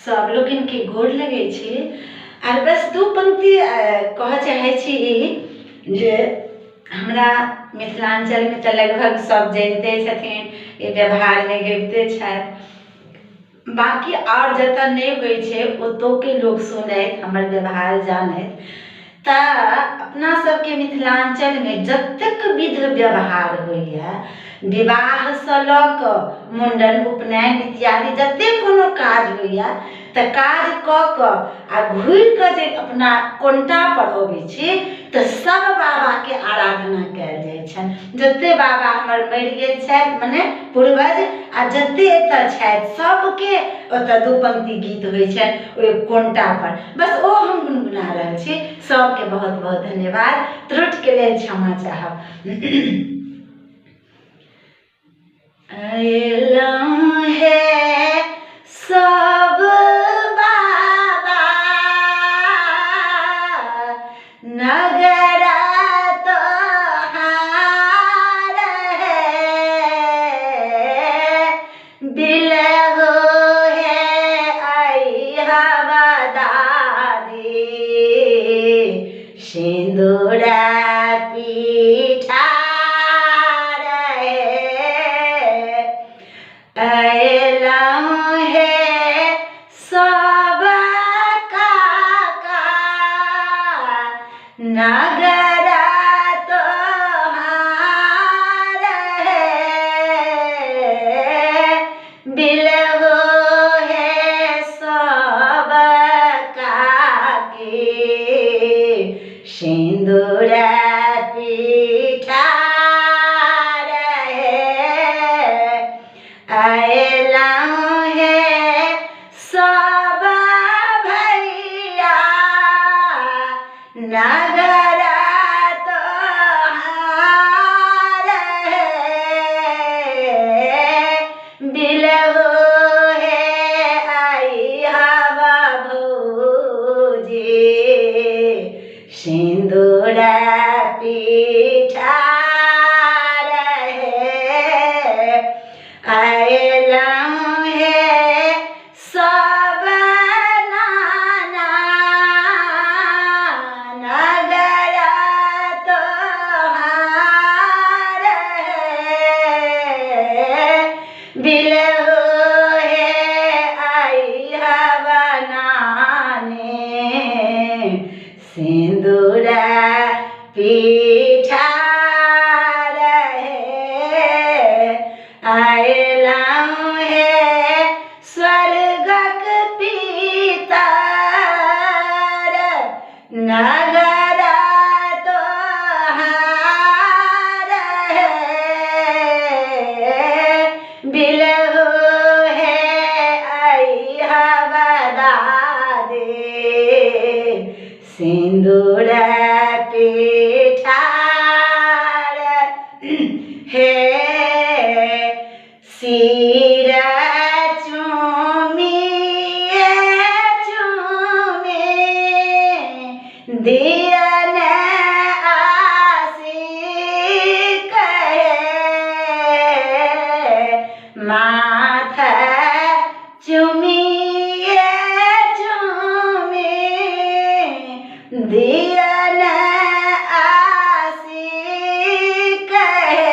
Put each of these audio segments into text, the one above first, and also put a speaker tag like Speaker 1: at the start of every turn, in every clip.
Speaker 1: सब लोकनिके गोर लगै छी। आर बस दू पंक्ति कहऽ चाहै छी जे हमरा मिथिलाञ्चलमे तऽ लगभग सब जनिते छथिन, ई व्यवहारमे गबिते छथि। बाँकी आओर जतऽ नहि होइ छै ओतौके लोक सुनथि, हमर व्यवहार जानथि। तऽ अपना सबके मिथिलाञ्चलमे जतेक विध व्यवहार होइए, विवाहसँ लऽ कऽ मुण्डन उपनयन इत्यादि जतेक कोनो काज होइए, तऽ काज कऽ कऽ आ घुरि कऽ जे अपना कोन्टापर अबै छी तऽ सब बाबाके आराधना कयल जाइ छनि। जते बाबा हमर मरि गेल छथि, मने पूर्वज, आ जते एतऽ छथि सबके ओतऽ दू पंक्ति गीत होइ छनि ओहि कोन्टापर। बस ओ हम गुनगुना रहल छी। सबके बहुत बहुत धन्यवाद। त्रुटिके लेल क्षमा चाहब। अयलहुँ हे सब बाबा नगर तोहार हे, बिलहो हे अइहब दादी सिन्दूर पीठा रे। अयलहुँ हे सब काका नगर तोहार हे, बिलहो हे सब काकी सिन्दूर पीठा रे। अयलहुँ हे सब भैया नगर तोहार हे, बिलहो हे अइहब भौजी सिन्दूर पीठा रे। अयलहुँ हे सब नाना नगर तोहार हे, बिलहो हे अइहब नानी सिन्दूर पीठा रे। अयलहुँ हे स्वर्गक पितर नगर तोहार हे, बिलहो हे अइहब दादी सिन्दूर पीठा हे। सिर चूमिए चूमे दियन आशीष हे, माथ चूमिए चूमे दियन आशीष हे।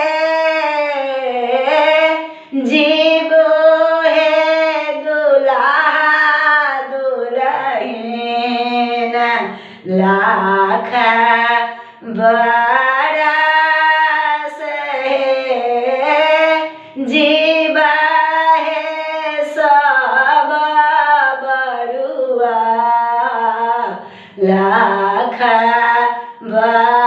Speaker 1: जीवो हे दुल्हा दुल्हिन लाख बरस हे, जीवा हे सब बरुआ लाख बरस।